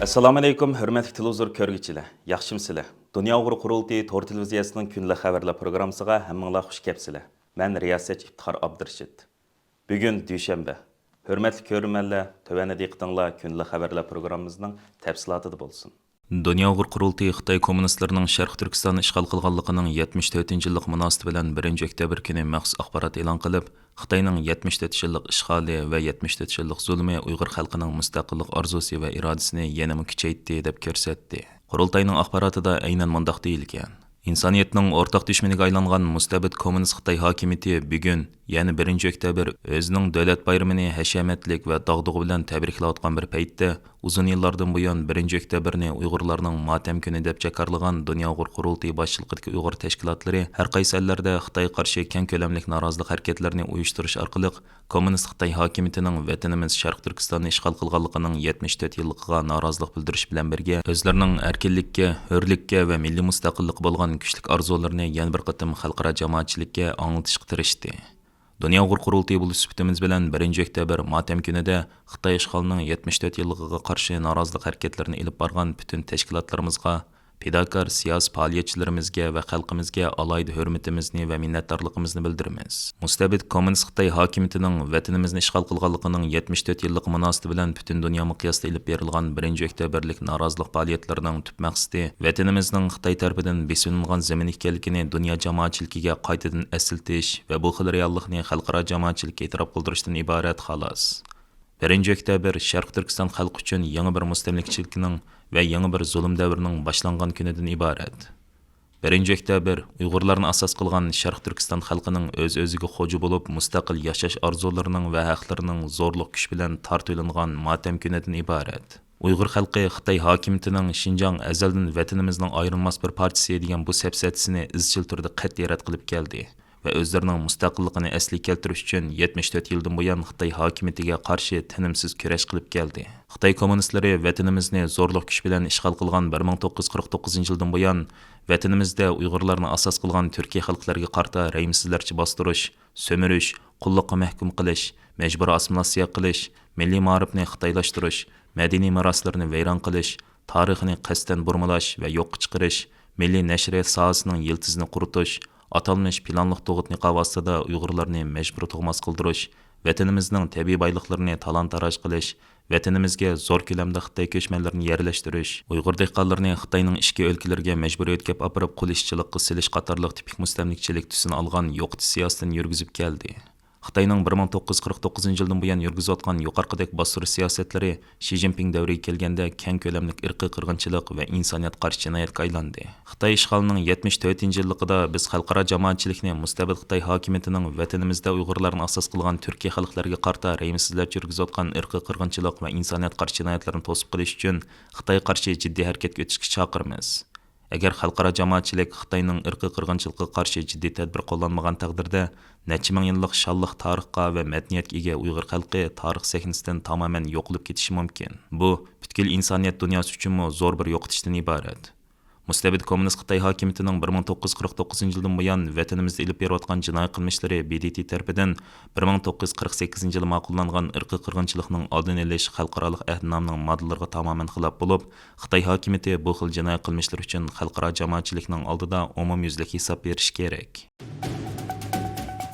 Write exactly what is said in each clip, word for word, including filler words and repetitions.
ئەسسالامۇئەلەيكۇم، ھۆرمەتلىك تېلېۋىزور كۆرگۈچىلەر، ياخشىمۇسىلەر؟ دۇنيا ئۇيغۇر قۇرۇلتىيى تور تېلېۋىزىيەسىنىڭ كۈندىلىك خەۋەرلەر پروگراممىسىغا ھەممىڭلار خۇش كەپسىلەر. مەن رىياسەتچى ئىپتىخار ئابدۇرېشىت. بۈگۈن دۈشەنبە. ھۆرمەتلىك كۆرۈرمەنلەر، تۆۋەندە دىققىتىڭلار كۈندىلىك خەۋەرلەر پروگراممىمىزنىڭ تەپسىلاتىدا بولسۇن. دۇنيا ئۇيغۇر قۇرۇلتىيى خىتاي كوممۇنىستلىرىنىڭ شەرقىي تۈركىستاننى ئىشغال قىلغانلىقىنىڭ يەتمىش تۆتىنچى يىللىق مۇناسىۋىتى بىلەن بىرىنچى ئۆكتەبىر كۈنى مەخسۇس ئاخبارات ئېلان قىلىپ، خىتاينىڭ يەتمىش تۆت يىللىق ئىشغالى ۋە يەتمىش تۆت يىللىق زۇلمى ئۇيغۇر خەلقىنىڭ مۇستەقىللىق ئارزۇسى ۋە ئىرادىسىنى يەنىمۇ كۈچەيتتى، دەپ كۆرسەتتى. قۇرۇلتاينىڭ ئاخباراتىدا ئەينەن مۇنداق دېيىلگەن: ئىنسانىيەتنىڭ ئورتاق دۈشمىنىگە ئايلانغان مۇستەبىت كوممۇنىست خىتاي ھاكىمىيىتى بۈگۈن، يەنى بىرىنچى ئۆكتەبىر، ئۆزىنىڭ دۆلەت بايرىمىنى ھەشەمەتلىك ۋە داغدۇغا بىلەن تەبرىكلەۋاتقان بىر پەيتتە، ئۇزۇن يىللاردىن بۇيان بىرىنچى ئۆكتەبىرنى ئۇيغۇرلارنىڭ ماتەم كۈنى دەپ جاكارلىغان دۇنيا ئۇيغۇر قۇرۇلتىيى باشچىلىقىدىكى ئۇيغۇر تەشكىلاتلىرى ھەر قايسى ئەللەردە خىتايغا قارشى كەڭ كۆلەملىك نارازىلىق ھەرىكەتلىرىنى ئۇيۇشتۇرۇش ئارقىلىق، كوممۇنىست خىتاي ھاكىمىيىتىنىڭ ۋەتىنىمىز شەرقىي تۈركىستاننى ئىشغال قىلغانلىقىنىڭ يەتمىش تۆت يىللىقىغا نارازىلىق بىلدۈرۈش بىلەن بىرگە، ئۆزلىرىنىڭ ئەركىنلىككە، ھۆرلۈككە ۋە مىللىي مۇستەقىللىققا بولغان كۈچلۈك ئارزۇلىرىنى يەنە بىر قېتىم خەلقئارا جامائەتچىلىككە ئاڭلىتىشقا تىرىشتى. دۇنيا ئۇيغۇر قۇرۇلتىيى بولۇش سۈپىتىمىز بىلەن بىرىنچى ئۆكتەبىر ماتەم كۈنىدە خىتاي ئىشغالىنىڭ يەتمىش تۆت يىللىقىغا قارشى نارازىلىق ھەرىكەتلىرىنى ئېلىپ بارغان پۈتۈن تەشكىلاتلىرىمىزغا، پىداكار سىياسىي پائالىيەتچىلىرىمىزگە ۋە خەلقىمىزگە ئالاھىدە ھۆرمىتىمىزنى ۋە مىننەتدارلىقىمىزنى بىلدۈرىمىز. مۇستەبىت كوممۇنىست خىتاي ھاكىمىيىتىنىڭ ۋەتىنىمىزنى ئىشغال قىلغانلىقىنىڭ يەتمىش تۆت يىللىقى مۇناسىۋىتى بىلەن پۈتۈن دۇنيا مىقياسىدا ئېلىپ بېرىلغان بىرىنچى ئۆكتەبىرلىك نارازىلىق پائالىيەتلىرىنىڭ تۈپ مەقسىتى ۋەتىنىمىزنىڭ خىتاي تەرىپىدىن بېسىۋېلىنغان زېمىن ئىكەنلىكىنى دۇنيا جامائەتچىلىكىگە قايتىدىن ئەسلىتىش ۋە بۇ خىل رېئاللىقنى خەلقئارا جامائەتچىلىككە ئېتىراپ قىلدۇرۇشتىن ئىبارەت، خالاس. بىرىنچى ئۆكتەبىر شەرقىي تۈركىستان خەلقى ئۈچۈن يېڭى بىر مۇستەملىكىچىلىكنىڭ ۋە يېڭى بىر زۇلۇم دەۋرىنىڭ باشلانغان كۈنىدىن ئىبارەت. بىرىنچى ئۆكتەبىر ئۇيغۇرلارنى ئاساس قىلغان شەرقىي تۈركىستان خەلقىنىڭ ئۆز-ئۆزىگە خوجا بولۇپ، مۇستەقىل ياشاش ئارزۇلىرىنىڭ ۋە ھەقلىرىنىڭ زورلۇق كۈچ بىلەن تارتىۋېلىنغان ماتەم كۈنىدىن ئىبارەت. ئۇيغۇر خەلقى خىتاي ھاكىمىيىتىنىڭ «شىنجاڭ ئەزەلدىن ۋەتىنىمىزنىڭ ئايرىلماس بىر پارچىسى» دېگەن بۇ سەپسەتىسىنى ئىزچىل تۈردە قەتئىي رەت قىلىپ كەلدى ۋە ئۆزلىرىنىڭ مۇستەقىللىقىنى ئەسلىگە كەلتۈرۈش ئۈچۈن يەتمىش تۆت يىلدىن بۇيان خىتاي ھاكىمىيىتىگە قارشى تىنىمسىز كۈرەش قىلىپ كەلدى. خىتاي كوممۇنىستلىرى ۋەتىنىمىزنى زورلۇق كۈچ بىلەن ئىشغال قىلغان بىر مىڭ توققۇز يۈز قىرىق توققۇزىنچى يىلدىن بۇيان، ۋەتىنىمىزدە ئۇيغۇرلارنى ئاساس قىلغان تۈركىي خەلقلەرگە قارىتا رەھىمسىزلەرچە باستۇرۇش، سۆمۈرۈش، قۇللۇققا مەھكۇم قىلىش، مەجبۇرىي ئاسسىمىلياتسىيە قىلىش، مىللىي مائارىپنى خىتايلاشتۇرۇش، مەدەنىي مىراسلىرىنى ۋەيران قىلىش، تارىخىنى قەستەن بۇرمىلاش ۋە يوققا چىقىرىش، مىللىي نەشرىيات ساھەسىنىڭ يىلتىزىنى قۇرۇتۇش، ئاتالمىش پىلانلىق تۇغۇت نىقابى ئاستىدا ئۇيغۇرلارنى مەجبۇرىي تۇغماس قىلدۇرۇش، ۋەتىنىمىزنىڭ تەبىئىي بايلىقلىرىنى تالان-تاراج قىلىش، ۋەتىنىمىزگە زور كۆلەمدە خىتاي كۆچمەنلىرىنى يەرلەشتۈرۈش، ئۇيغۇر دېھقانلىرىنى خىتاينىڭ ئىچكى ئۆلكىلىرىگە مەجبۇرىي يۆتكەپ ئاپىرىپ قۇل ئىشچىلىققا سېلىش قاتارلىق تىپىك مۇستەملىكىچىلىك تۈسىنى ئالغان يوقىتىش سىياسىتىنى يۈرگۈزۈپ كەلدى. خىتاينىڭ بىر مىڭ توققۇز يۈز قىرىق توققۇزىنچى يىلدىن بۇيان يۈرگۈزۈۋاتقان يۇقىرىقىدەك باستۇرۇش سىياسەتلىرى شى جىنپىڭ دەۋرىگە كەلگەندە كەڭ كۆلەملىك ئىرقىي قىرغىنچىلىق ۋە ئىنسانىيەت قارشى جىنايەتكە ئايلاندى. خىتاي ئىشغالىنىڭ يەتمىش تۆتىنچى يىللىقىدا بىز خەلقئارا جامائەتچىلىكنى مۇستەبىت خىتاي ھاكىمىيىتىنىڭ ۋەتىنىمىزدە ئۇيغۇرلارنى ئاساس قىلغان تۈركىي خەلقلەرگە قارىتا رەھىمسىزلەرچە يۈرگۈزۈۋاتقان ئىرقىي قىرغىنچىلىق ۋە ئىنسانىيەت قارشى جىنايەتلىرىنى توسۇپ قېلىش ئۈچۈن خىتايغا قارشى جىددىي ھەرىكەتكە ئۆتۈشكە چاقىرىمىز. ئەگەر خەلقئارا جامائەتچىلىك خىتاينىڭ ئىرقىي قىرغىنچىلىقىغا قارشى جىددىي تەدبىر قوللانمىغان تەقدىردە، نەچچە مىڭ يىللىق شانلىق تارىخقا ۋە مەدەنىيەتكە ئىگە ئۇيغۇر خەلقى تارىخ سەھنىسىدىن تامامەن يوقىلىپ كېتىشى مۇمكىن. بۇ پۈتكۈل ئىنسانىيەت دۇنياسى ئۈچۈنمۇ زور بىر يوقىتىشتىن ئىبارەت. مۇستەبىت كوممۇنىست خىتاي ھاكىمىيىتىنىڭ بىر مىڭ توققۇز يۈز قىرىق توققۇزىنچى يىلدىن بۇيان ۋەتىنىمىزدە ئېلىپ بېرىۋاتقان جىنايى قىلمىشلىرى ب د ت تەرىپىدىن بىر مىڭ توققۇز يۈز قىرىق سەككىزىنچى يىلى ماقۇللانغان ئىرقىي قىرغىنچىلىقنىڭ ئالدىنى ئېلىش خەلقئارالىق ئەھدىنامىنىڭ ماددىلىرىغا تامامەن خىلاپ بولۇپ، خىتاي ھاكىمىيىتى بۇ خىل جىنايى قىلمىشلىرى ئۈچۈن خەلقئارا جامائەتچىلىكنىڭ ئالدىدا ئومۇميۈزلۈك ھېساب بېرىشى كېرەك.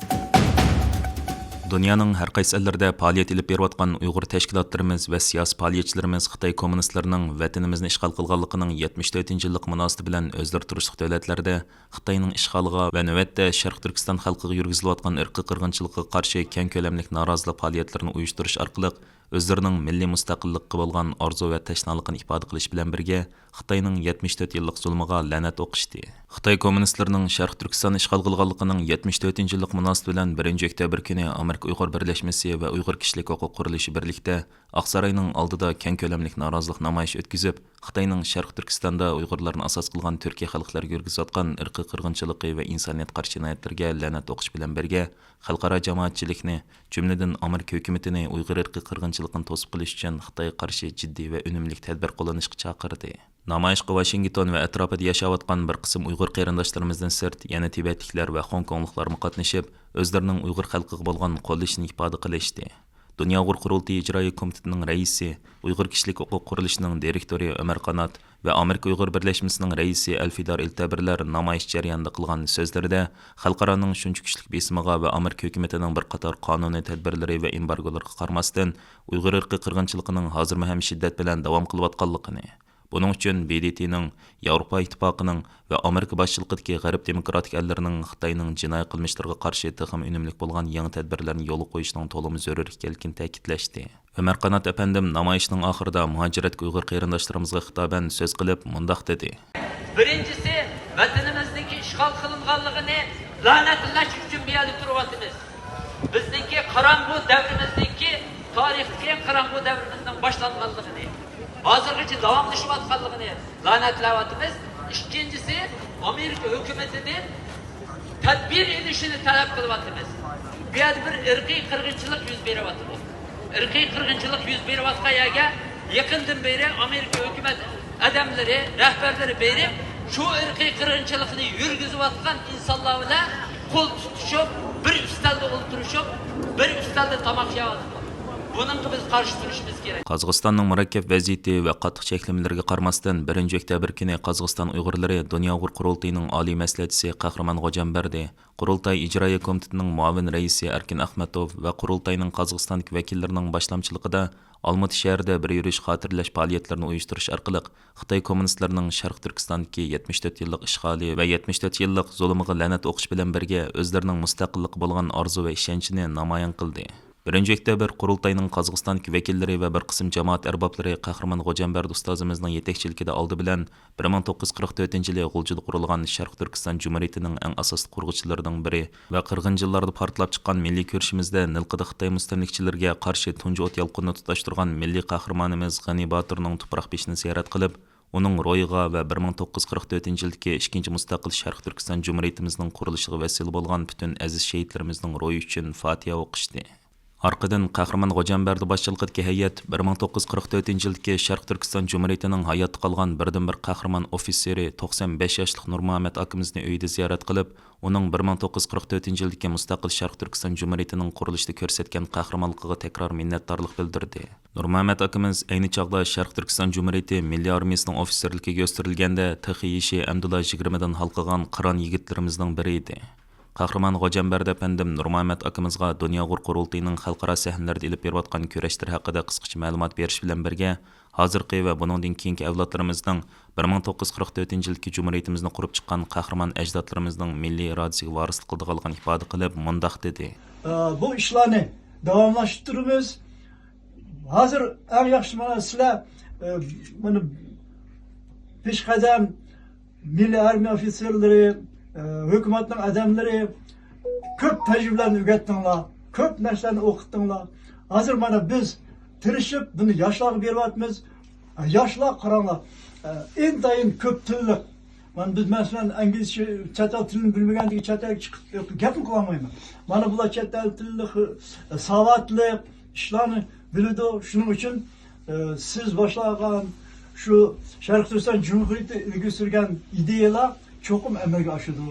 دۇنيانىڭ ھەر قايسى ئەللىرىدە پائالىيەت ئېلىپ بېرىۋاتقان ئۇيغۇر تەشكىلاتلىرىمىز ۋە سىياسىي پائالىيەتچىلىرىمىز خىتاي كوممۇنىستلىرىنىڭ ۋەتىنىمىزنى ئىشغال قىلغانلىقىنىڭ يەتمىش تۆتىنچى يىللىقى مۇناسىۋىتى بىلەن ئۆزلىرى تۇرۇشلۇق دۆلەتلەردە خىتاينىڭ ئىشغالىغا ۋە نۆۋەتتە شەرقىي تۈركىستان خەلقىگە يۈرگۈزۈلۈۋاتقان ئىرقىي قىرغىنچىلىقىغا قارشى كەڭ كۆلەملىك نارازىلىق پائالىيەتلىرىنى ئۇيۇشتۇرۇش ئارقىلىق، ئۆزلىرىنىڭ مىللىي مۇستەقىللىققا بولغان ئارزۇ ۋە تەشنالىقىنى ئىپادە قىلىش بىلەن بىرگە، خىتاينىڭ يەتمىش تۆت يىللىق زۇلمىغا لەنەت ئوقۇشتى. خىتاي كوممۇنىستلىرىنىڭ شەرقىي تۈركىستاننى ئىشغال قىلغانلىقىنىڭ يەتمىش تۆتىنچى يىللىق مۇناسىۋىتى بىلەن بىرىنچى ئۆكتەبىر كۈنى ئامېرىكا ئۇيغۇر بىرلەشمىسى ۋە ئۇيغۇر كىشىلىك ھوقۇق قۇرۇلۇشى بىرلىكتە ئاقساراينىڭ ئالدىدا كەڭ كۆلەملىك نارازىلىق نامايىشى ئۆتكۈزۈپ، خىتاينىڭ شەرقىي تۈركىستاندا ئۇيغۇرلارنى ئاساس قىلغان تۈركىي خەلقلەرگە يۈرگۈزۈۋاتقان ئىرقىي قىرغىنچىلىقى ۋە ئىنسانىيەت قارشى جىنايەتلىرىگە لەنەت ئوقۇش بىلەن بىرگە، خەلقئارا جامائەتچىلىكنى، جۈملىدىن ئامېرىكا ھۆكۈمىتىنى ئۇيغۇر ئىرقىي قىرغىنچىلىقىنى توسۇپ قېلىش ئۈچۈن خىتايغا قارشى جىددىي ۋە ئۈنۈملۈك تەدبىر قوللىنىشقا چاقىردى. نامايىشقا ۋاشىنگتون ۋە ئەتراپىدا ياشاۋاتقان بىر قىسىم ئۇيغۇر قېرىنداشلىرىمىزدىن سىرت، يەنە تىبەتلىكلەر ۋە خوڭكوڭلۇقلارمۇ قاتنىشىپ، ئۆزلىرىنىڭ ئۇيغۇر خەلقىگە بولغان قوللىشىنى ئىپادە قىلىشتى. دۇنيا ئۇيغۇر قۇرۇلتىيى ئىجرائىيە كومىتېتىنىڭ رەئىسى، ئۇيغۇر كىشىلىك ھوقۇق قۇرۇلۇشىنىڭ دىرېكتورى ئۆمەر قانات ۋە ئامېرىكا ئۇيغۇر بىرلەشمىسىنىڭ رەئىسى ئەلفىدار ئىلتەبىرلەر نامايىش جەريانىدا قىلغان سۆزلىرىدە، خەلقئارانىڭ شۇنچە كۈچلۈك بېسىمىغا ۋە ئامېرىكا ھۆكۈمىتىنىڭ بىر قاتار قانۇنىي تەدبىرلىرى ۋە ئېمبارگولىرىغا قارىماستىن، ئۇيغۇر ئىرقىي قىرغىنچىلىقىنىڭ ھازىرمۇ ھەم شىددەت بىلەن داۋام قىلىۋاتقانلىقىنى، بۇنىڭ ئۈچۈن ب د ت نىڭ، ياۋروپا ئىتتىپاقىنىڭ ۋە ئامېرىكا باشچىلىقىدىكى غەرب دېموكراتىك ئەللىرىنىڭ خىتاينىڭ جىنايى قىلمىشلىرىغا قارشى تېخىمۇ ئۈنۈملۈك بولغان يېڭى تەدبىرلەرنى يولغا قويۇشىنىڭ تولىمۇ زۆرۈر ئىكەنلىكىنى تەكىتلەشتى. ئۆمەر قانات ئەپەندىم نامايىشنىڭ ئاخىرىدا مۇھاجىرەتتىكى ئۇيغۇر قېرىنداشلىرىمىزغا خىتابەن سۆز قىلىپ مۇنداق دېدى. بىرىنچىسى، ۋەتىنىمىزنىڭكى ئىشغال قىلىنغانلىقىنى لەنەتلەش ئۈچۈن بۇ يەردە تۇرۇۋاتىمىز. بىزنىڭكى قاراڭغۇ دەۋرىمىزنىڭكى، تارىختىكى ئەڭ قاراڭغۇ دەۋرىمىزنىڭ باشلانغانلىقىنى، ھازىرغىچە داۋاملىشىۋاتقانلىقىنى لەنەتلەۋاتىمىز. ئىككىنچىسى، ئامېرىكا ھۆكۈمىتىدىن تەدبىر ئېلىشىنى تەلەپ قىلىۋاتىمىز. بۇ يەردە بىر ئىرقىي قىرغىنچىلىق يۈز بېرىۋاتىدۇ. ئىرقىي قىرغىنچىلىق يۈز بېرىۋاتقان يەرگە يېقىندىن بېرى ئامېرىكا ھۆكۈمەت ئادەملىرى، رەھبەرلىرى بېرىپ، شۇ ئىرقىي قىرغىنچىلىقنى يۈرگۈزۈۋاتقان ئىنسانلار بىلەن قول تۇتۇشۇپ، بىر ئۈستەلدە ئولتۇرۇشۇپ، بىر ئۈستەلدە تاماق يەۋاتىدۇ. بۇنىڭغا بىز قارشى تۇرۇشىمىز كېرەك. قازاقىستاننىڭ مۇرەككەپ ۋەزىيىتى ۋە قاتتىق چەكلىمىلىرىگە قارىماستىن، بىرىنچى ئۆكتەبىر كۈنى قازاقىستان ئۇيغۇرلىرى دۇنيا ئۇيغۇر قۇرۇلتىيىنىڭ ئالىي مەسلىھەتچىسى قەھرىمان غوجامبەردى، قۇرۇلتاي ئىجرائىيە كومىتېتىنىڭ مۇئاۋىن رەئىسى ئەركىن ئەخمەتوف ۋە قۇرۇلتاينىڭ قازاقىستاندىكى ۋەكىللىرىنىڭ باشلامچىلىقىدا ئالمۇتى شەھىرىدە بىر يۈرۈش خاتىرىلەش پائالىيەتلىرىنى ئۇيۇشتۇرۇش ئارقىلىق، خىتاي كوممۇنىستلىرىنىڭ شەرقىي تۈركىستاندىكى يەتمىش تۆت يىللىق ئىشغالى ۋە يەتمىش تۆت يىللىق زۇلۇمىغا لەنەت ئوقۇش بىلەن بىرگە، ئۆزلىرىنىڭ مۇستەقىللىققا بولغان ئارزۇ ۋە ئىشەنچىنى نامايان قىلدى. بىرىنچى ئۆكتەبىر قۇرۇلتاينىڭ قازاقىستاندىكى ۋەكىللىرى ۋە بىر قىسىم جامائەت ئەربابلىرى قەھرىمان غوجامبەردى ئۇستازىمىزنىڭ يېتەكچىلىكىدە ئالدى بىلەن بىر مىڭ توققۇز يۈز قىرىق تۆتىنچى يىلى غۇلجىدا قۇرۇلغان شەرقىي تۈركىستان جۇمھۇرىيىتىنىڭ ئەڭ ئاساسلىق قۇرغۇچىلىرىنىڭ بىرى ۋە قىرغىن جىللاردا پارتلاپ چىققان مىللىي كۈرىشىمىزدە نىلقىدە خىتاي مۇستەملىكىچىلىرىگە قارشى تۇنجى ئوت يالقۇنىنى تۇتاشتۇرغان مىللىي قەھرىمانىمىز غېنى باتۇرنىڭ تۇپراق بېشىنى زىيارەت قىلىپ، ئۇنىڭ روھىغا ۋە بىر مىڭ توققۇز يۈز قىرىق تۆتىنچى يىلدىكى ئىككىنچى مۇستەقىل شەرقىي تۈركىستان جۇمھۇرىيىتىمىزنىڭ قۇرۇلۇشىغا ۋەسىلە بولغان پۈتۈن ئەزىز شېھىتلىرىمىزنىڭ روھى ئۈچۈن فاتىھە ئوقۇشتى. ئارقىدىن قەھرىمان غوجامبەردى باشچىلىقىدىكى ھەيئەت بىر مىڭ توققۇز يۈز قىرىق تۆتىنچى يىلدىكى شەرقىي تۈركىستان جۇمھۇرىيىتىنىڭ ھاياتتا قالغان بىردىنبىر قەھرىمان ئوفىتسېرى، توقسان بەش ياشلىق نۇرمۇھەممەت ئاكىمىزنى ئۆيىدە زىيارەت قىلىپ، ئۇنىڭ بىر مىڭ توققۇز يۈز قىرىق تۆتىنچى يىلدىكى مۇستەقىل شەرقىي تۈركىستان جۇمھۇرىيىتىنىڭ قۇرۇلۇشىدا كۆرسەتكەن قەھرىمانلىقىغا تەكرار مىننەتدارلىق بىلدۈردى. نۇرمۇھەممەت ئاكىمىز ئەينى چاغدا شەرقىي تۈركىستان جۇمھۇرىيىتى مىللىي ئارمىيىسىنىڭ ئوفىتسېرلىكىگە ئۆستۈرۈلگەندە، تېخى يېشى ئەمدىلا يىگىرمىدىن ھالقىغان قىران يىگىتلىرىمىزنىڭ بىرى ئىدى. قەھرىمان غوجامبەردى ئەپەندىم نۇرمۇھەممەت ئاكىمىزغا دۇنيا ئۇيغۇر قۇرۇلتىيىنىڭ خەلقئارا سەھنىلەردە ئېلىپ بېرىۋاتقان كۈرەشلىرى ھەققىدە قىسقىچە مەلۇمات بېرىش بىلەن بىرگە، ھازىرقى ۋە بۇنىڭدىن كېيىنكى ئەۋلادلىرىمىزنىڭ بىر مىڭ توققۇز يۈز قىرىق تۆتىنچى يىلدىكى جۇمھۇرىيىتىمىزنى قۇرۇپ چىققان قەھرىمان ئەجدادلىرىمىزنىڭ مىللىي ئىرادىسىگە ۋارىسلىق قىلىدىغانلىقىنى ئىپادە قىلىپ، مۇنداق دېدى. ئە، بۇ ئىشلارنى داۋاملاشتۇرىمىز. ھازىر ئەڭ ياخشى مانا سىلەر، ئە، مانا پېشقەدەم مىللىي ئارمىيە ئوفىتسېرلىرى، ئە، ھۆكۈمەتنىڭ ئادەملىرى كۆپ تەجرىبىلەرنى ئۆگەتتىڭلار، كۆپ نەرسىلەرنى ئوقۇتتۇڭلار. ھازىر مانا بىز تىرىشىپ بۇنى ياشلارغا بېرىۋاتىمىز. ئە، ياشلار قاراڭلار، ئە، ئىنتايىن كۆپ تىللىق. مانا بىز، مەسىلەن، ئىنگلىزچە، چەت ئەل تىلىنى بىلمىگەندىكىن چەت ئەلگە چىقىپ گەپمۇ قىلالمايمەن. مانا بۇلار چەت ئەل تىللىق، ئە، ساۋاتلىق، ئىشلارنى بىلىدۇ. شۇنىڭ ئۈچۈن، ئە، سىز باشلىغان شۇ شەرقىي تۈركىستان جۇمھۇرىيىتى ئىلگىرى سۈرگەن ئىدىيەلەر چوقۇم ئەمەلگە ئاشىدۇ.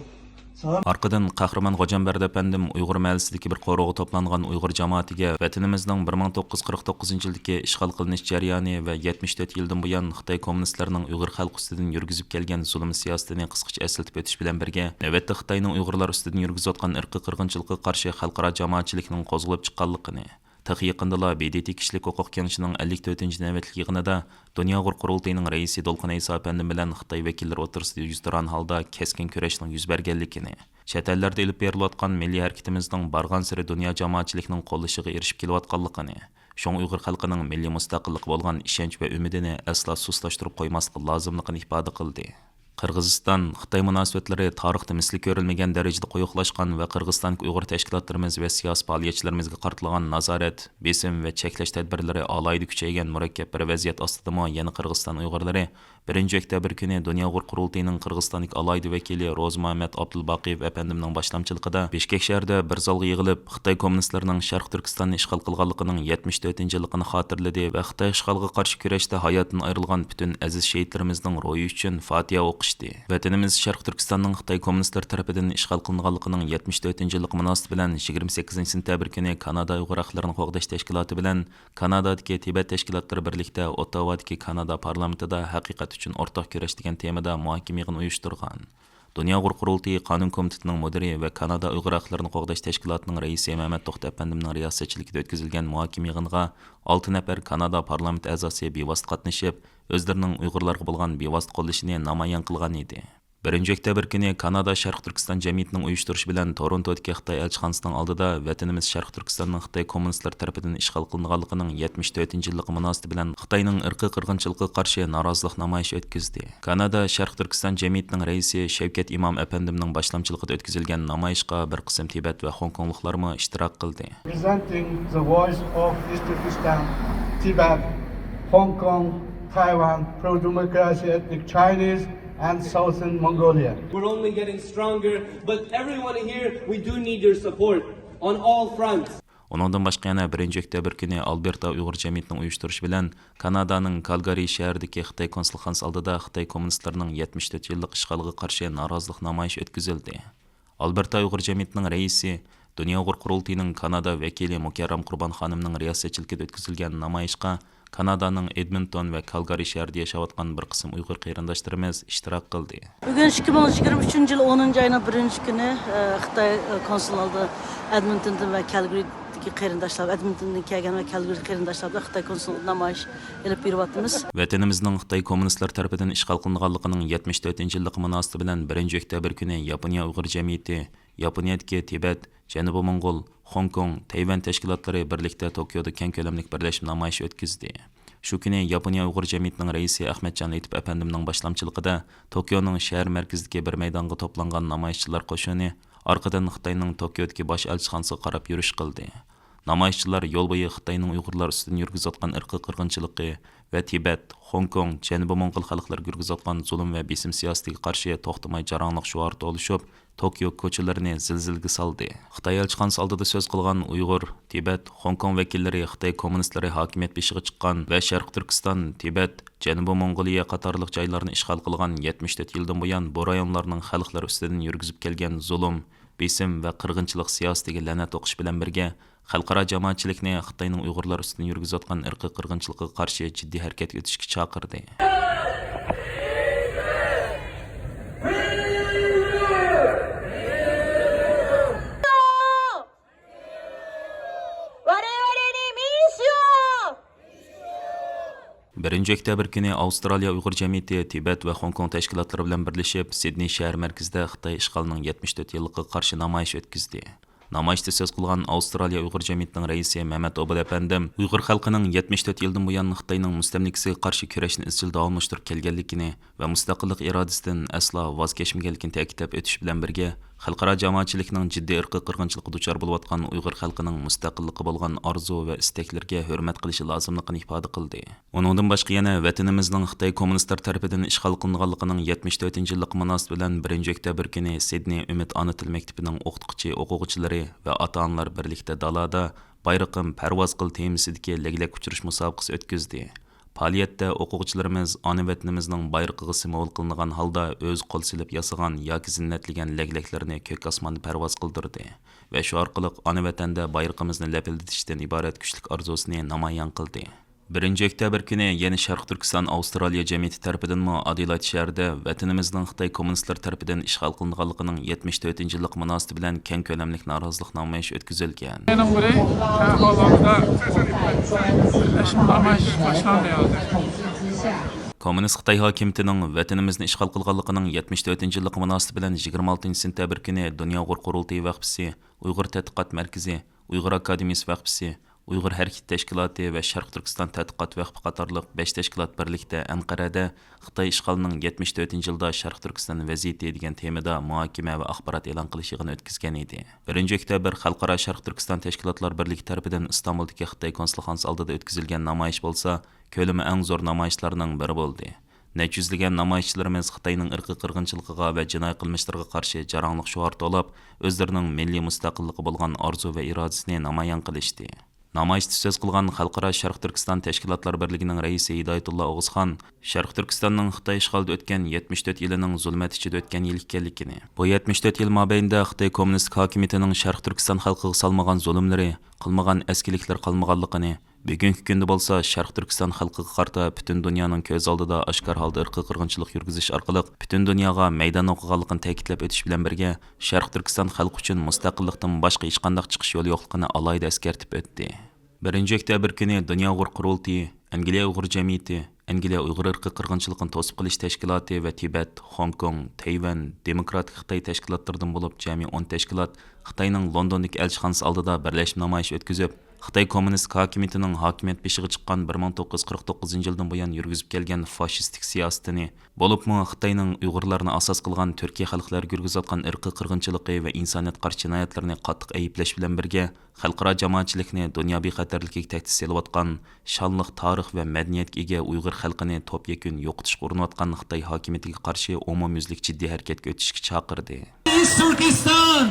سالام. ئارقىدىن قەھرىمان غوجامبەردى ئەپەندىم ئۇيغۇر مەھەللىسىدىكى بىر قورۇغا توپلانغان ئۇيغۇر جامائىتىگە ۋەتىنىمىزنىڭ بىر مىڭ توققۇز يۈز قىرىق توققۇزىنچى يىلدىكى ئىشغال قىلىنىش جەريانى ۋە يەتمىش تۆت يىلدىن بۇيان خىتاي كوممۇنىستلىرىنىڭ ئۇيغۇر خەلقى ئۈستىدىن يۈرگۈزۈپ كەلگەن زۇلۇم سىياسىتىنى قىسقىچە ئەسلىتىپ ئۆتۈش بىلەن بىرگە، نۆۋەتتە خىتاينىڭ ئۇيغۇرلار ئۈستىدىن يۈرگۈزۈۋاتقان ئىرقىي قىرغىنچىلىقىغا قارشى خەلقئارا جامائەتچىلىكنىڭ قوزغىلىپ چىققانلىقىنى، تېخى يېقىندىلا ب د ت كىشىلىك ھوقۇق كېڭىشىنىڭ ئەللىك تۆتىنچى نۆۋەتلىك يىغىنىدا دۇنيا ئۇيغۇر قۇرۇلتىيىنىڭ رەئىسى دولقۇن ئەيسا ئەپەندىم بىلەن خىتاي ۋەكىللىرى ئوتتۇرىسىدا يۈزتۇرا ھالدا كەسكىن كۈرەشنىڭ يۈز بەرگەنلىكىنى، چەت ئەللەردە ئېلىپ بېرىلىۋاتقان مىللىي ھەرىكىتىمىزنىڭ بارغانسېرى دۇنيا جامائەتچىلىكىنىڭ قوللىشىغا ئېرىشىپ كېلىۋاتقانلىقىنى، شۇڭا ئۇيغۇر خەلقىنىڭ مىللىي مۇستەقىللىققا بولغان ئىشەنچ ۋە ئۈمىدىنى ئەسلا سۇسلاشتۇرۇپ قويماسلىقى لازىملىقىنى ئىپادە قىلدى. قىرغىزىستان، خىتاي مۇناسىۋەتلىرى تارىختا مىسلى كۆرۈلمىگەن دەرىجىدە قويۇقلاشقان ۋە قىرغىزىستاندىكى ئۇيغۇر تەشكىلاتلىرىمىز ۋە سىياسىي پائالىيەتچىلىرىمىزگە قارىتىلغان نازارەت، بېسىم ۋە چەكلەش تەدبىرلىرى ئالاھىدە كۈچەيگەن مۇرەككەپ بىر ۋەزىيەت ئاستىدىمۇ يەنە قىرغىزىستان ئۇيغۇرلىرى بىرىنچى ئۆكتەبىر كۈنى دۇنيا ئۇيغۇر قۇرۇلتىيىنىڭ قىرغىزىستاندىكى ئالاھىدە ۋەكىلى روزىمۇھەممەت ئابدۇلباقىيېۋ ئەپەندىمنىڭ باشلامچىلىقىدا بىشكەك شەھىرىدە بىر زالغا يىغىلىپ، خىتاي كوممۇنىستلىرىنىڭ شەرقىي تۈركىستاننى ئىشغال قىلغانلىقىنىڭ يەتمىش تۆتىنچى يىللىقىنى خاتىرىلىدى ۋە خىتاي ئىشغالىغا قارشى كۈرەشتە ھاياتىدىن ئايرىلغان پۈتۈن ئەزىز شېھىتلىرىمىزنىڭ روھى ئۈچۈن فاتىھە ئوقۇشتى. ئېيتتى. ۋەتىنىمىز شەرقىي تۈركىستاننىڭ خىتاي كوممۇنىستلىرى تەرىپىدىن ئىشغال قىلىنغانلىقىنىڭ يەتمىش تۆتىنچى يىللىقى مۇناسىۋىتى بىلەن يىگىرمە سەككىزىنچى سېنتەبىر كۈنى كانادا ئۇيغۇر ھەقلىرىنى قوغداش تەشكىلاتى بىلەن كانادادىكى تىبەت تەشكىلاتلىرى بىرلىكتە ئوتتاۋادىكى كانادا پارلامېنتىدا ھەقىقەت ئۈچۈن ئورتاق كۈرەش دېگەن تېمىدا مۇھاكىمە يىغىنى ئۇيۇشتۇرغان. دۇنيا ئۇيغۇر قۇرۇلتىيى قانۇن كومىتېتىنىڭ مۇدىرى ۋە كانادا ئۇيغۇر ھەقلىرىنى قوغداش تەشكىلاتىنىڭ رەئىسى مەمەت توختى ئەپەندىمنىڭ رىياسەتچىلىكىدە ئۆتكۈزۈلگەن مۇھاكىمە يىغىنىغا ئالتە نەپەر كانادا پارلامېنت ئەزاسى بىۋاسىتە قاتنىشىپ، ئۆزلىرىنىڭ ئۇيغۇرلارغا بولغان بىۋاسىتە قوللىشىنى نامايان قىلغان ئىدى. بىرىنچى ئۆكتەبىر كۈنى كانادا شەرقىي تۈركىستان جەمئىيىتىنىڭ ئۇيۇشتۇرۇشى بىلەن تورونتودىكى خىتاي ئەلچىخانىسىنىڭ ئالدىدا ۋەتىنىمىز شەرقىي تۈركىستاننىڭ خىتاي كوممۇنىستلىرى تەرىپىدىن ئىشغال قىلىنغانلىقىنىڭ يەتمىش تۆتىنچى يىللىقى مۇناسىۋىتى بىلەن خىتاينىڭ ئىرقىي قىرغىنچىلىقىغا قارشى نارازىلىق نامايىشى ئۆتكۈزدى. كانادا شەرقىي تۈركىستان جەمئىيىتىنىڭ رەئىسى شەۋكەت ئىمام ئەپەندىمنىڭ باشلامچىلىقىدا ئۆتكۈزۈلگەن نامايىشقا بىر قىسىم تىبەت ۋە خوڭكوڭلۇقلارمۇ ئىشتىراك قىلدى. Presenting the voice of East Turkestan, Tibet, Hong Kong, Taiwan, pro-democracy ethnic Chinese and Southern Mongolia. We're only getting stronger, but everyone here, we do need your support on all fronts. ئۇنىڭدىن باشقا يەنە بىرىنچى ئۆكتەبىر كۈنى ئالبېرتا ئۇيغۇر جەمئىيىتىنىڭ ئۇيۇشتۇرۇشى بىلەن كانادانىڭ كالگارى شەھىرىدىكى خىتاي كونسۇلخانىسى ئالدىدا خىتاي كوممۇنىستلىرىنىڭ يەتمىش تۆت يىللىق ئىشغالىغا قارشى نارازىلىق نامايىشى ئۆتكۈزۈلدى. ئالبېرتا ئۇيغۇر جەمئىيىتىنىڭ رەئىسى، دۇنيا ئۇيغۇر قۇرۇلتىيىنىڭ كانادا ۋەكىلى مۇكەررەم قۇربان خانىمنىڭ رىياسەتچىلىكىدە ئۆتكۈزۈلگەن نامايىشقا كانادانىڭ ئېدمونتون ۋە كالگارى شەھىرىدە ياشاۋاتقان بىر قىسىم ئۇيغۇر قېرىنداشلىرىمىز ئىشتىراك قىلدى. بۈگۈن ئىككى مىڭ يىگىرمە ئۈچىنچى يىل ئونىنچى ئاينىڭ بىرىنچى كۈنى، ئە، خىتاي، ئە، كونسۇل ئالدى ئەدمونتوندىن ۋە كالگىرىدىكى قېرىنداشلار، ئەدمونتوندىن كەلگەن ۋە كالگىرى قېرىنداشلار بىلەن خىتاي كونسۇلىدا نامايىش ئېلىپ بېرىۋاتىمىز. ۋەتىنىمىزنىڭ خىتاي كوممۇنىستلىرى تەرىپىدىن ئىشغال قىلىنغانلىقىنىڭ يەتمىش تۆتىنچى يىللىقى مۇناسىۋىتى بىلەن بىرىنچى ئۆكتەبىر كۈنى ياپونىيە ئۇيغۇر جەمئىيىتى، ياپونىيەدىكى تىبەت، جەنۇبىي موڭغۇل، خوڭكوڭ، تەيۋەن تەشكىلاتلىرى بىرلىكتە توكيودا كەڭ كۆلەملىك بىرلەشمە نامايىش ئۆتكۈزدى. شۇ كۈنى ياپونىيە ئۇيغۇر جەمئىيىتىنىڭ رەئىسى ئەخمەتجان لېتىپ ئەپەندىمنىڭ باشلامچىلىقىدا توكيونىڭ شەھەر مەركىزىدىكى بىر مەيدانغا توپلانغان نامايىشچىلار قوشۇنى ئارقىدىن خىتاينىڭ توكيودىكى باش ئەلچىخانىسىغا قاراپ يۈرۈش قىلدى. نامايىشچىلار يول بويى خىتاينىڭ ئۇيغۇرلار ئۈستىدىن يۈرگۈزۈۋاتقان ئىرقىي قىرغىنچىلىقى ۋە تىبەت، خوڭكوڭ، جەنۇبىي موڭغۇل خەلقلىرىگە يۈرگۈزۈۋاتقان زۇلۇم ۋە بېسىم سىياسىتىگە قارشى توختىماي جاراڭلىق شوئار توۋلىشىپ، توكيو كوچىلىرىنى زىلزىلىگە سالدى. خىتاي ئەلچىخانىسى ئالدىدا سۆز قىلغان ئۇيغۇر، تىبەت، خوڭكوڭ ۋەكىللىرى خىتاي كوممۇنىستلىرى ھاكىمىيەت بېشىغا چىققان ۋە شەرقىي تۈركىستان، تىبەت، جەنۇبىي موڭغۇلىيە قاتارلىق جايلارنى ئىشغال قىلغان يەتمىش تۆت يىلدىن بۇيان بۇ رايونلارنىڭ خەلقلىرى ئۈستىدىن يۈرگۈزۈپ كەلگەن زۇلۇم، بېسىم ۋە قىرغىنچىلىق سىياسىتىگە لەنەت ئوقۇش بىلەن بىرگە، خەلقئارا جامائەتچىلىكنى خىتاينىڭ ئۇيغۇرلار ئۈستىدىن يۈرگۈزۈۋاتقان ئىرقىي قىرغىنچىلىقىغا قارشى جىددىي ھەرىكەتكە ئۆتۈشكە چاقىردى. بىرىنچى ئۆكتەبىر كۈنى ئاۋسترالىيە ئۇيغۇر جەمئىيىتى تىبەت ۋە خوڭكوڭ تەشكىلاتلىرى بىلەن بىرلىشىپ، سىدنېي شەھەر مەركىزىدە خىتاي ئىشغالىنىڭ يەتمىش تۆت يىللىقىغا قارشى نامايىش ئۆتكۈزدى. نامايىشتا سۆز قىلغان ئاۋسترالىيە ئۇيغۇر جەمئىيىتىنىڭ رەئىسى مەمەت ئوبۇل ئەپەندىم ئۇيغۇر خەلقىنىڭ يەتمىش تۆت يىلدىن بۇيان خىتاينىڭ مۇستەملىكىسىگە قارشى كۈرەشنى ئىزچىل داۋاملاشتۇرۇپ كەلگەنلىكىنى ۋە مۇستەقىللىق ئىرادىسىدىن ئەسلا ۋاز كەچمىگەنلىكىنى تەكىتلەپ ئۆتۈش بىلەن بىرگە، خەلقئارا جامائەتچىلىكنىڭ جىددىي ئىرقىي قىرغىنچىلىققا دۇچار بولۇۋاتقان ئۇيغۇر خەلقىنىڭ مۇستەقىللىققا بولغان ئارزۇ ۋە ئىستەكلىرىگە ھۆرمەت قىلىشى لازىملىقىنى ئىپادە قىلدى. ئۇنىڭدىن باشقا يەنە ۋەتىنىمىزنىڭ خىتاي كوممۇنىستلىرى تەرىپىدىن ئىشغال قىلىنغانلىقىنىڭ يەتمىش تۆتىنچى يىللىقى مۇناسىۋىتى بىلەن بىرىنچى ئۆكتەبىر كۈنى سىدنېي ئۈمىد ئانا تىل مەكتىپىنىڭ ئوقۇتقۇچى، ئوقۇغۇچىلىرى ۋە ئاتا-ئانىلار بىرلىكتە دالادا بايرىقىم پەرۋاز قىل تېمىسىدىكى لەگلەك ئۇچۇرۇش مۇسابىقىسى ئۆتكۈزدى. پائالىيەتتە ئوقۇغۇچىلىرىمىز ئانا ۋەتىنىمىزنىڭ بايرىقىغا سىمۋول قىلىنغان ھالدا ئۆزى قول سېلىپ ياسىغان ياكى زىننەتلىگەن لەگلەكلىرىنى كۆك ئاسماندا پەرۋاز قىلدۇردى ۋە شۇ ئارقىلىق ئانا ۋەتەندە بايرىقىمىزنى لەپىلدىتىشتىن ئىبارەت كۈچلۈك ئارزۇسىنى نامايان قىلدى. بىرىنچى ئۆكتەبىر كۈنى يەنە شەرقىي تۈركىستان ئاۋسترالىيە جەمئىيىتى تەرىپىدىنمۇ ئادېلايد شەھىرىدە ۋەتىنىمىزنىڭ خىتاي كوممۇنىستلىرى تەرىپىدىن ئىشغال قىلىنغانلىقىنىڭ يەتمىش تۆتىنچى يىللىقى مۇناسىۋىتى بىلەن كەڭ كۆلەملىك نارازىلىق نامايىشى ئۆتكۈزۈلگەن. يەنە بىرى، ئەھۋاللاردا بىرلەشمە نامايىش باشلاندى ھازىر. كوممۇنىست خىتاي ھاكىمىيىتىنىڭ ۋەتىنىمىزنى ئىشغال قىلغانلىقىنىڭ يەتمىش تۆتىنچى يىللىقى مۇناسىۋىتى بىلەن يىگىرمە ئالتىنچى سېنتەبىر كۈنى دۇنيا ئۇيغۇر قۇرۇلتىيى ۋەقپىسى، ئۇيغۇر تەتقىقات مەركىزى، ئۇيغۇر ئاكادېمىيىسى ۋەقپىسى، ئۇيغۇر ھەرىكىتى تەشكىلاتى ۋە شەرقىي تۈركىستان تەتقىقات ۋەقپى قاتارلىق بەش تەشكىلات بىرلىكتە ئەنقەرەدە خىتاي ئىشغالىنىڭ يەتمىش تۆتىنچى يىلىدا شەرقىي تۈركىستان ۋەزىيىتى دېگەن تېمىدا مۇھاكىمە ۋە ئاخبارات ئېلان قىلىش يىغىنى ئۆتكۈزگەن ئىدى. بىرىنچى ئۆكتەبىر خەلقئارا شەرقىي تۈركىستان تەشكىلاتلار بىرلىكى تەرىپىدىن ئىستانبۇلدىكى خىتاي كونسۇلخانىسى ئالدىدا ئۆتكۈزۈلگەن نامايىش بولسا، كۆلىمى ئەڭ زور نامايىشلارنىڭ بىرى بولدى. نەچچە يۈزلىگەن نامايىشچىلىرىمىز خىتاينىڭ ئىرقىي قىرغىنچىلىقىغا ۋە جىنايى قىلمىشلىرىغا قارشى جاراڭلىق شوئار توۋلاپ، ئۆزلىرىنىڭ مىللىي مۇستەقىللىققا بولغان ئارزۇ ۋە ئىرادىسىنى نامايان قىلىشتى. نامايىشتا سۆز قىلغان خەلقئارا شەرقىي تۈركىستان تەشكىلاتلار بىرلىكىنىڭ رەئىسى ھىدايەتۇللا ئوغۇزخان شەرقىي تۈركىستاننىڭ خىتاي ئىشغالىدا ئۆتكەن يەتمىش تۆت يىلىنىڭ زۇلمەت ئىچىدە ئۆتكەن يىل ئىكەنلىكىنى، بۇ يەتمىش تۆت يىل مابەينىدە خىتاي كوممۇنىستىك ھاكىمىيىتىنىڭ شەرقىي تۈركىستان خەلقىگە سالمىغان زۇلۇملىرى، قىلمىغان ئەسكىلىكلىرى قالمىغانلىقىنى، بۈگۈنكى كۈندە بولسا شەرقىي تۈركىستان خەلقىگە قارىتا پۈتۈن دۇنيانىڭ كۆز ئالدىدا ئاشكارا ھالدا ئىرقىي قىرغىنچىلىق يۈرگۈزۈش ئارقىلىق پۈتۈن دۇنياغا مەيدان ئوقۇغانلىقىنى تەكىتلەپ ئۆتۈش بىلەن بىرگە، شەرقىي تۈركىستان خەلقى ئۈچۈن مۇستەقىللىقتىن باشقا ھېچقانداق چىقىش يولى يوقلۇقىنى ئالاھىدە ئەسكەرتىپ ئۆتتى. بىرىنچى ئۆكتەبىر كۈنى دۇنيا ئۇيغۇر قۇرۇلتىيى، ئەنگلىيە ئۇيغۇر جەمئىيىتى، ئەنگلىيە ئۇيغۇر ئىرقىي قىرغىنچىلىقىنى توسۇپ قېلىش تەشكىلاتى ۋە تىبەت، خوڭكوڭ، تەيۋەن، دېموكراتىك خىتاي تەشكىلاتلىرىدىن بولۇپ جەمئىي ئون تەشكىلات خىتاينىڭ لوندوندىكى ئەلچىخانىسى ئالدىدا بىرلەشمە نامايىش ئۆتكۈزۈپ، خىتاي كوممۇنىستىك ھاكىمىيىتىنىڭ ھاكىمىيەت بېشىغا چىققان بىر مىڭ توققۇز يۈز قىرىق توققۇزىنچى يىلدىن بۇيان يۈرگۈزۈپ كەلگەن فاشىستىك سىياسىتىنى، بولۇپمۇ خىتاينىڭ ئۇيغۇرلارنى ئاساس قىلغان تۈركىي خەلقلەرگە يۈرگۈزۈۋاتقان ئىرقىي قىرغىنچىلىقى ۋە ئىنسانىيەتكە قارشى جىنايەتلىرىنى قاتتىق ئەيىبلەش بىلەن بىرگە، خەلقئارا جامائەتچىلىكنى دۇنيا بىخەتەرلىكىگە تەھدىت سېلىۋاتقان، شانلىق تارىخ ۋە مەدەنىيەتكە ئىگە ئۇيغۇر خەلقىنى توپيەكۈن يوقىتىشقا ئۇرۇنۇۋاتقان خىتاي ھاكىمىيىتىگە قارشى ئومۇميۈزلۈك جىددىي ھەرىكەتكە ئۆتۈشكە چاقىردى. Free East Turkestan!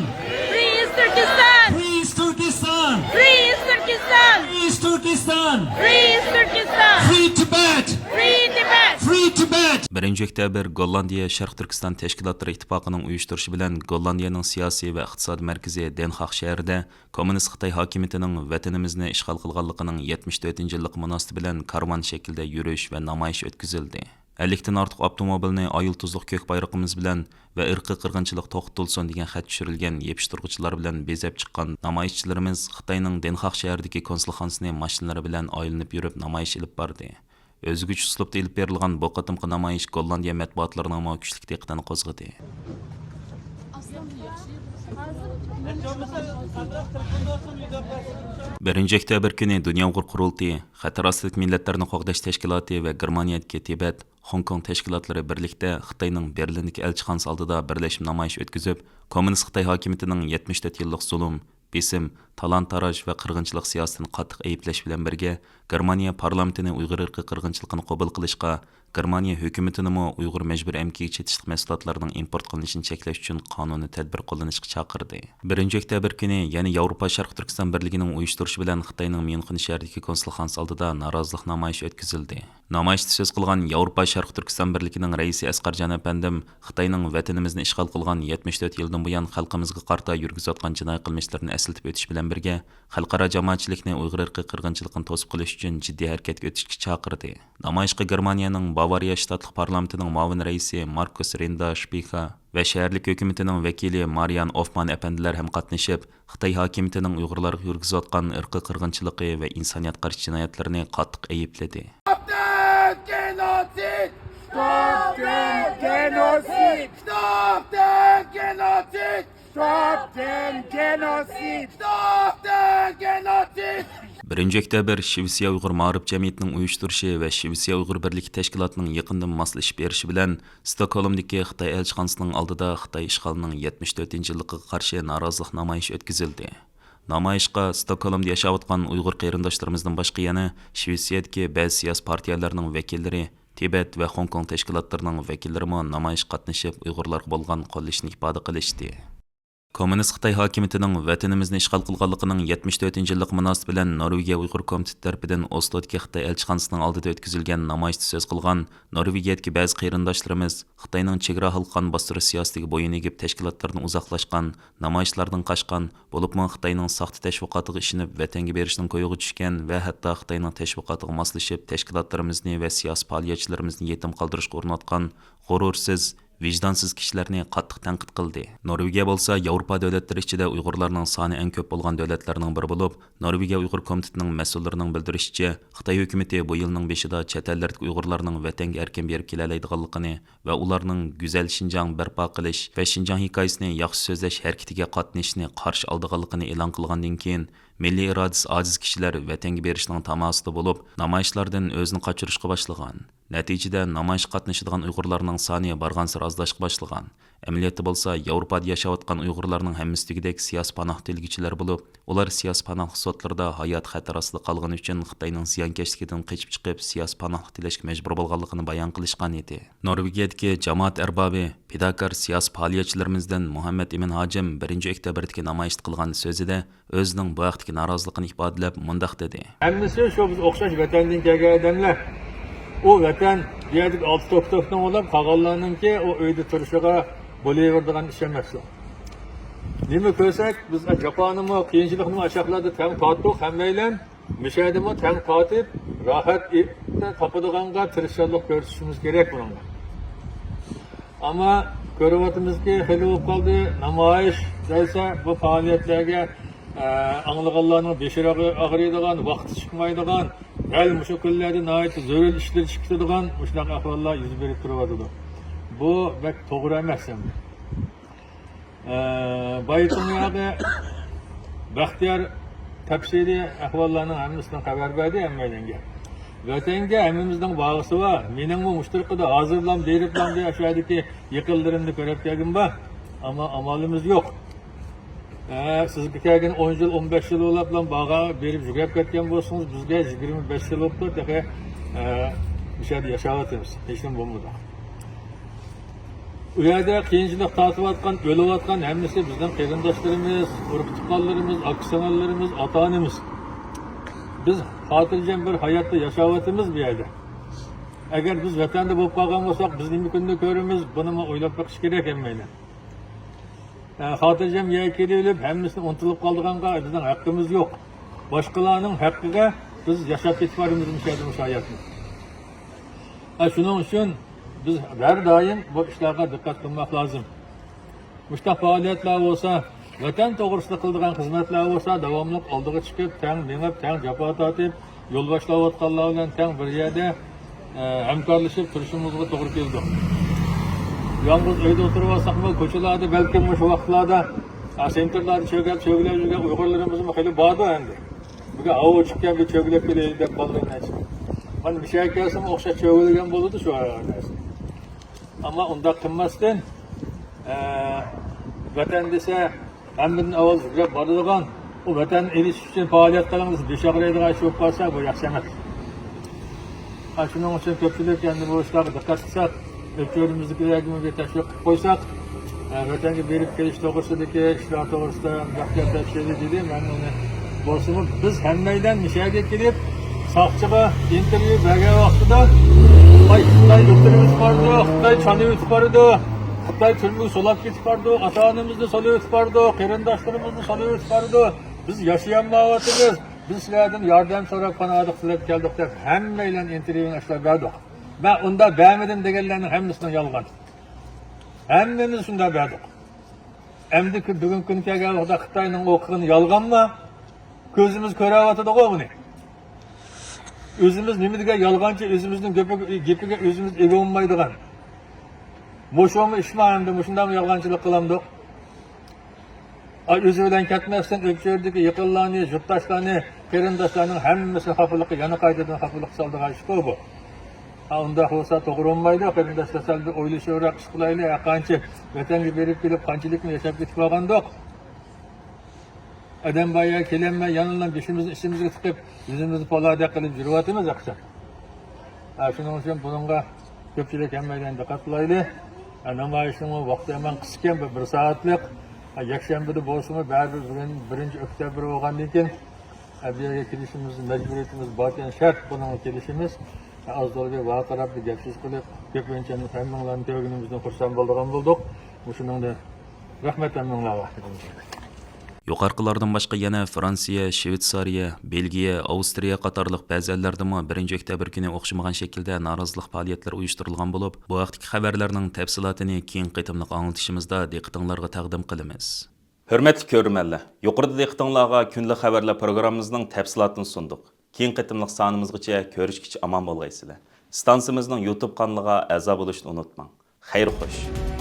Free East Turkestan! Free East Turkestan! Free East Turkestan! Free East Turkestan! Free East Turkestan! Free Tibet! Free Tibet! Free Tibet! بىرىنچى ئۆكتەبىر گوللاندىيە شەرقىي تۈركىستان تەشكىلاتلىرى ئىتتىپاقىنىڭ ئۇيۇشتۇرۇشى بىلەن گوللاندىيەنىڭ سىياسىي ۋە ئىقتىسادىي مەركىزى دېنخاخ شەھىرىدە كوممۇنىست خىتاي ھاكىمىيىتىنىڭ ۋەتىنىمىزنى ئىشغال قىلغانلىقىنىڭ يەتمىش تۆتىنچى يىللىقى مۇناسىۋىتى بىلەن كارۋان شەكلىدە يۈرۈش ۋە نامايىش ئۆتكۈزۈلدى. ئەللىكتىن ئارتۇق ئاپتوموبىلنى ئاي يۇلتۇزلۇق كۆك بايرىقىمىز بىلەن ۋە ئىرقىي قىرغىنچىلىق توختىتىلسۇن دېگەن خەت چۈشۈرۈلگەن يېپىشتۇرغۇچىلار بىلەن بېزەپ چىققان نامايىشچىلىرىمىز خىتاينىڭ دېنخاخ شەھىرىدىكى كونسۇلخانىسىنى ماشىنىلىرى بىلەن ئايلىنىپ يۈرۈپ نامايىش ئېلىپ باردى. ئۆزگىچە ئۇسلۇبتا ئېلىپ بېرىلغان بۇ قېتىمقى نامايىش گوللاندىيە مەتبۇئاتلىرىنىڭمۇ كۈچلۈك دىققىتىنى قوزغىدى. بىرىنچى ئۆكتەبىر كۈنى دۇنيا ئۇيغۇر قۇرۇلتىيى، خەتەر ئاستىدىكى مىللەتلەرنى قوغداش تەشكىلاتى ۋە گېرمانىيەدىكى تىبەت، خوڭكوڭ تەشكىلاتلىرى بىرلىكتە خىتاينىڭ بېرلىندىكى ئەلچىخانىسى ئالدىدا بىرلەشمە نامايىش ئۆتكۈزۈپ، كوممۇنىست خىتاي ھاكىمىيىتىنىڭ يەتمىش تۆت يىللىق زۇلۇم، بېسىم، تالان-تاراج ۋە قىرغىنچىلىق سىياسىتىنى قاتتىق ئەيىبلەش بىلەن بىرگە، گېرمانىيە پارلامېنتىنى ئۇيغۇر ئىرقىي قىرغىنچىلىقىنى قوبۇل قىلىشقا، گېرمانىيە ھۆكۈمىتىنىمۇ ئۇيغۇر مەجبۇرىي ئەمگىكىگە چېتىشلىق مەھسۇلاتلارنىڭ ئىمپورت قىلىنىشىنى چەكلەش ئۈچۈن قانۇنىي تەدبىر قوللىنىشقا چاقىردى. بىرىنچى ئۆكتەبىر كۈنى يەنە ياۋروپا شەرقىي تۈركىستان بىرلىكىنىڭ ئۇيۇشتۇرۇشى بىلەن خىتاينىڭ ميۇنخېن شەھىرىدىكى كونسۇلخانىسى ئالدىدا نارازىلىق نامايىشى ئۆتكۈزۈلدى. نامايىشتا سۆز قىلغان ياۋروپا شەرقىي تۈركىستان بىرلىكىنىڭ رەئىسى ئەسقەرجان ئەپەندىم خىتاينىڭ ۋەتىنىمىزنى ئىشغال قىلغان يەتمىش تۆت يىلدىن بۇيان خەلقىمىزگە قارىتا يۈرگۈزۈۋاتقان جىنايى قىلمىشلىرىنى ئەسلىتىپ ئۆتۈش بىلەن بىرگە، خەلقئارا جامائەتچىلىكنى ئۇيغۇر ئىرقىي قىرغىنچىلىقىنى توسۇپ قېلىش ئۈچۈن جىددىي ھەرىكەتكە ئۆتۈشكە چاقىردى. نامايىشقا گېرمانىيەنىڭ باۋارىيە شتاتلىق پارلامېنتىنىڭ مۇئاۋىن رەئىسى ماركۇس رىندا شپىخا ۋە شەھەرلىك ھۆكۈمىتىنىڭ ۋەكىلى مارىيان ئوفمان ئەپەندىلەر ھەم قاتنىشىپ، خىتاي ھاكىمىيىتىنىڭ ئۇيغۇرلارغا يۈرگۈزۈۋاتقان ئىرقىي قىرغىنچىلىقى ۋە ئىنسانىيەتكە قارشى جىنايەتلىرىنى قاتتىق ئەيىبلىدى. Stop the genocide! Stop the genocide! Stop the genocide! Stop the genocide! Stop the genocide! بىرىنچى ئۆكتەبىر شىۋېتسىيە ئۇيغۇر مائارىپ جەمئىيىتىنىڭ ئۇيۇشتۇرۇشى ۋە شىۋېتسىيە ئۇيغۇر بىرلىكى تەشكىلاتىنىڭ يېقىندىن ماسلىشىپ بېرىشى بىلەن، ستوكھولمدىكى خىتاي ئەلچىخانىسىنىڭ ئالدىدا خىتاي ئىشغالىنىڭ يەتمىش تۆتىنچى يىللىقىغا قارشى نارازىلىق نامايىشى ئۆتكۈزۈلدى. نامايىشقا ستوكھولمدا ياشاۋاتقان ئۇيغۇر قېرىنداشلىرىمىزدىن باشقا يەنە شىۋېتسىيەدىكى بەزى سىياسىي پارتىيەلەرنىڭ ۋەكىللىرى، تىبەت ۋە خوڭكوڭ تەشكىلاتلىرىنىڭ ۋەكىللىرىمۇ نامايىشقا قاتنىشىپ، ئۇيغۇرلارغا بولغان قوللىشىنى ئىپادە قىلىشتى. كوممۇنىست خىتاي ھاكىمىيىتىنىڭ ۋەتىنىمىزنى ئىشغال قىلغانلىقىنىڭ يەتمىش تۆتىنچى يىللىقى مۇناسىۋىتى بىلەن نورۋېگىيە ئۇيغۇر كومىتېتى تەرىپىدىن ئوسلودىكى خىتاي ئەلچىخانىسىنىڭ ئالدىدا ئۆتكۈزۈلگەن نامايىشتا سۆز قىلغان نورۋېگىيەدىكى بەزى قېرىنداشلىرىمىز خىتاينىڭ چېگرا ھالقان باستۇرۇش سىياسىتىگە بويۇن ئېگىپ، تەشكىلاتلاردىن ئۇزاقلاشقان، نامايىشلاردىن قاچقان، بولۇپمۇ خىتاينىڭ ساختا تەشۋىقاتىغا ئىشىنىپ، ۋەتەنگە بېرىشنىڭ كويىغا چۈشكەن ۋە ھەتتا خىتاينىڭ تەشۋىقاتىغا ماسلىشىپ، تەشكىلاتلىرىمىزنى ۋە سىياسىي پائالىيەتچىلىرىمىزنى يېتىم قالدۇرۇشقا ئۇرۇنۇۋاتقان غۇرۇرسىز، ۋىجدانسىز كىشىلەرنى قاتتىق تەنقىد قىلدى. نورۋېگىيە بولسا ياۋروپا دۆلەتلىرى ئىچىدە ئۇيغۇرلارنىڭ سانى ئەڭ كۆپ بولغان دۆلەتلەرنىڭ بىرى بولۇپ، نورۋېگىيە ئۇيغۇر كومىتېتىنىڭ مەسئۇللىرىنىڭ بىلدۈرۈشىچە، خىتاي ھۆكۈمىتى بۇ يىلنىڭ بېشىدا چەت ئەللەردىكى ئۇيغۇرلارنىڭ ۋەتەنگە ئەركىن بېرىپ كېلەلەيدىغانلىقىنى ۋە ئۇلارنىڭ گۈزەل شىنجاڭ بەرپا قىلىش ۋە شىنجاڭ ھېكايىسىنى ياخشى سۆزلەش ھەرىكىتىگە قاتنىشىشىنى قارشى ئالىدىغانلىقىنى ئېلان قىلغاندىن كېيىن، مىللىي ئىرادىسى ئاجىز كىشىلەر ۋەتەنگە بېرىشنىڭ تاماسىدا بولۇپ، نامايىشلاردىن ئۆزىنى قاچۇرۇشقا باشلىغان. نەتىجىدە، نامايىشقا قاتنىشىدىغان ئۇيغۇرلارنىڭ سانى بارغانسېرى ئازلاشقا باشلىغان. ئەمەلىيەتتە بولسا، ياۋروپادا ياشاۋاتقان ئۇيغۇرلارنىڭ ھەممىسى دېگۈدەك سىياسىي پاناھ تىلىگۈچىلەر بولۇپ، ئۇلار سىياسىي پاناھلىق سوتلىرىدا ھاياتىي خەتەر ئاستىدا قالغىنى ئۈچۈن خىتاينىڭ زىيانكەشلىكىدىن قېچىپ چىقىپ، سىياسىي پاناھلىق تىلەشكە مەجبۇر بولغانلىقىنى بايان قىلىشقان ئىدى. نورۋېگىيەدىكى جامائەت ئەربابى، پىداكار سىياسىي پائالىيەتچىلىرىمىزدىن مۇھەممەد ئىمىن ھاجىم بىرىنچى ئۆكتەبىردىكى نامايىشتا قىلغان سۆزىدە، ئۆزىنىڭ بۇ ھەقتىكى نارازىلىقىنى ئىپادىلەپ، مۇنداق دېدى. ھەممىسى شۇ بىز ئوخشاش ۋەتەندىن كەلگەن ئادەملەر. ئۇ ۋەتەن بۇ يەردىكى ئالتە توك-توكنىڭ بولۇپ، قالغانلارنىڭكى ئۇ ئۆيدە تۇرۇشىغا بولۇۋېرىدىغان ئىش ئەمەس ئۇ. نېمە كۆرسەك، بىز جاپانىمۇ، قىيىنچىلىقنىمۇ ئاشاقلاردا تەڭ تارتتۇق ھەممەيلەن. مۇشەدىمۇ تەڭ تارتىپ، راھەت ئى-، تاپىدىغانغا تىرىشچانلىق كۆرسىتىشىمىز كېرەك بۇنىڭغا. ئەمما كۆرۈۋاتىمىزكى، خېلى بولۇپ قالدى، نامايىش دېسە، بۇ پائالىيەتلەرگە، ئە، ئاڭلىغانلارنىڭ بېشى ئاغرىيدىغان، ۋاقتى چىقمايدىغان، دەل مۇشۇ كۈنلەردە ناھايىتى زۆرۈر ئىشلىرى چىقىپ كېتىدىغان مۇشۇنداق ئەھۋاللار يۈز بېرىپ تۇرۇۋاتىدۇ. بۇ بەك توغرا ئەمەس ئەمدى. ئە، بايىتىڭ ياغى بەختىيار تەپسىلىي ئەھۋاللارنىڭ ھەممىسىدىن خەۋەر بەردى ھەممەيلەنگە. ۋەتەنگە ھەممىمىزنىڭ بارغۇسى بار. مېنىڭمۇ مۇشۇ تۇرقىدا ھازىرلام، بېرىپلام دېگەن شۇ يەردىكى يېقىنلىرىمنى كۆرۈپ كەلگۈم بار. ئەمما ئامالىمىز يوق. ئە، سىزگە كەلگىنى ئون يىل، ئون بەش يىل بولاپلا بارغان، بېرىپ يۈگرەپ كەتكەن بولسىڭىز، بىزگە يىگىرمە بەش يىل بوپتۇ، تېخى، ئە، مۇشۇ يەردە ياشاۋاتىمىز. ھېچنېمە بولمىدى. ئۇ يەردە قىيىنچىلىق تارتىۋاتقان، ئۆلۈۋاتقان ھەممىسى بىزنىڭ قېرىنداشلىرىمىز، ئۇرۇق-تۇغقانلىرىمىز، ئاكا-سىڭىللىرىمىز، ئاتا-ئانىمىز. بىز خاتىرجەم بىر ھاياتتا ياشاۋاتىمىز بۇ يەردە. ئەگەر بىز ۋەتەندە بولۇپ قالغان بولساق، بىز نېمە كۈننى كۆرىمىز، بۇنىمۇ ئويلاپ بېقىش كېرەك ھەممەيلەن. ئە، خاتىرجەم يەرگە كېلىۋېلىپ، ھەممىسىنى ئۇنتۇلۇپ قالىدىغانغا بىزنىڭ ھەققىمىز يوق. باشقىلارنىڭ ھەققىگە بىز ياشاپ كېتىپ بارىمىز مۇشۇ يەردە، مۇشۇ ھاياتنى. ھە، شۇنىڭ ئۈچۈن بىز ھەر دائىم بۇ ئىشلارغا دىققەت قىلماق لازىم. مۇشۇنداق پائالىيەتلەر بولسا، ۋەتەن توغرىسىدا قىلىدىغان خىزمەتلەر بولسا، داۋاملىق ئالدىغا چىقىپ، تەڭ مېڭىپ، تەڭ جاپا تارتىپ، يول باشلاۋاتقانلار بىلەن تەڭ بىر يەردە، ئە، ھەمكارلىشىپ تۇرۇشىمىزغا توغرا كېلىدۇ. يالغۇز ئۆيدە ئولتۇرۇۋالساقمۇ، كوچىلاردا بەلكىم مۇشۇ ۋاقىتلاردا، ئە، سېنتىرلاردا چۆگەپ، چۆگىلەپ يۈرگەن ئۇيغۇرلىرىمىزمۇ خېلى باردۇ ئەمدى. بۈگۈن ھاۋا ئوچۇقكەن، بىر چۆگىلەپ كېلەيلى دەپ قالدى نەچچە. مانا مۇشۇ يەرگە كەلسىمۇ ئوخشاش چۆگىلىگەن بولىدۇ شۇ نەرسە. ئەمما ئۇنداق قىلماستىن، ئە، ۋەتەن دېسە، ھەممىدىن ئاۋۋال يۈگرەپ بارىدىغان، ئۇ ۋەتەننى ئېلىش ئۈچۈن پائالىيەت قىلىڭ دېسە، بېشى ئاغرىيدىغان ئىش بولۇپ قالسا، بۇ ياخشى ئەمەس. ھە، شۇنىڭ ئۈچۈن كۆپچىلىك ئەمدى بۇ ئىشلارغا دىققەت قىلساق، ئۆپچۆرىمىزدىكىلەرگىمۇ بىر تەشۋىق قىلىپ قويساق، ھە، ۋەتەنگە بېرىپ كېلىش توغرىسىدىكى ئىشلار توغرىسىدا بەختىيار تەپسىلىي دېدى. مەن ئۇنى بولسىمۇ، بىز ھەممەيلەن مۇشۇ يەرگە كېلىپ، ساقچىغا ئىنتېرۋيۇ بەرگەن ۋاقتىدا، «ۋاي، خىتاي ئۆلتۈرۈۋېتىپ بارىدۇ، خىتاي چانىۋېتىپ بارىدۇ، خىتاي تۈرمىگە سولاپ كېتىپ بارىدۇ، ئاتا-ئانىمىزنى سولىۋېتىپ بارىدۇ، قېرىنداشلىرىمىزنى سولىۋېتىپ بارىدۇ، بىز ياشىيالمايۋاتىمىز، بىز سىلەردىن ياردەم سوراپ، پاناھلىق تىلەپ كەلدۇق» دەپ، ھەممەيلەن ئىنتېرۋيۇنى ئاشۇنداق بەردۇق. مەن ئۇنداق بەرمىدىم دېگەنلەرنىڭ ھەممىسىنىڭ يالغان. ھەممىمىز شۇنداق بەردۇق. ئەمدى كۈ-، بۈگۈنكى كۈنى كەلگەن ۋاقىتتا خىتاينىڭ ئوقۇغىنى يالغانما؟ كۆزىمىز كۆرۈۋاتىدىغۇ بۇنى. ئۆزىمىز نېمە دېگەن يالغانچى، ئۆزىمىزنىڭ گېپىگە، گېپىگە ئۆزىمىز ئىگە بولمايدىغان. مۇشۇمۇ ئىشما ئەمدى، مۇشۇنداقمۇ يالغانچىلىق قىلامدۇق؟ ئاي، ئۆزى بىلەن كەتمەستىن، ئۆپچۆردىكى يېقىنلارنى، يۇرتداشلارنى، قېرىنداشلارنىڭ ھەممىسىنى خاپىلىققا، يەنە قايتىدىن خاپىلىققا سالىدىغان ئىشقۇ بۇ. ھە، ئۇنداق بولسا توغرا بولمايدۇ. قېرىنداشلار، سەل بىر ئويلىشىۋراق ئىش قىلايلى. ھەرقانچە ۋەتەنگە بېرىپ كېلىپ، قانچىلىكمۇ ياشاپ كېتىپ بارغاندۇق. ئادەم بار يەرگە كېلەلمەي، يەنىلا بېشىمىزنى ئىچىمىزگە تىقىپ، ئۆزىمىزنى پالادەك قىلىپ يۈرۈۋاتىمىز ئاخشام. ھە، شۇنىڭ ئۈچۈن بۇنىڭغا كۆپچىلىك ھەممەيلەن دىققەت قىلايلى. ھە، نامايىشنىڭمۇ ۋاقتى ھامان قىسقىكەن، بىر، بىر سائەتلىك. ھە، يەكشەنبىدە بولسىمۇ، بەرىبىر بىرىن-، بىرىنچى ئۆكتەبىر بولغاندىن كېيىن، ھە، بۇ يەرگە كېلىشىمىز مەجبۇرىيىتىمىز باركەن، شەرت بۇنىڭغا كېلىشىمىز. ھە، ئاز تولا بىر ۋارقىراپ، بىر گەپ-سۆز قىلىپ، كۆپىنچە ھەممىڭلارنى كۆرگىنىمىزدىن خۇرسەن بولىدىغان بولدۇق. مۇشۇنىڭدىن رەھمەت ھەممىڭلارغا. يۇقىرىقىلاردىن باشقا يەنە فرانسىيە، شۋېتسارىيە، بېلگىيە، ئاۋسترىيە قاتارلىق بەزى ئەللەردىمۇ بىرىنچى ئۆكتەبىر كۈنى ئوخشىمىغان شەكىلدە نارازىلىق پائالىيەتلىرى ئۇيۇشتۇرۇلغان بولۇپ، بۇ ھەقتىكى خەۋەرلەرنىڭ تەپسىلاتىنى كېيىنكى قېتىملىق ئاڭلىتىشىمىزدا دىققىتىڭلارغا تەقدىم قىلىمىز. ھۆرمەتلىك كۆرۈرمەنلەر، يۇقىرىدا دىققىتىڭلارغا كۈندىلىك خەۋەرلەر پروگراممىمىزنىڭ تەپسىلاتىنى سۇندۇق. كېيىنكى قېتىملىق سانىمىزغىچە كۆرۈشكىچە ئامان بولغايسىلەر. ئىستانسىمىزنىڭ يۇتۇب قانىلىغا ئەزا بولۇشنى ئۇنتۇماڭ. خەير خوش.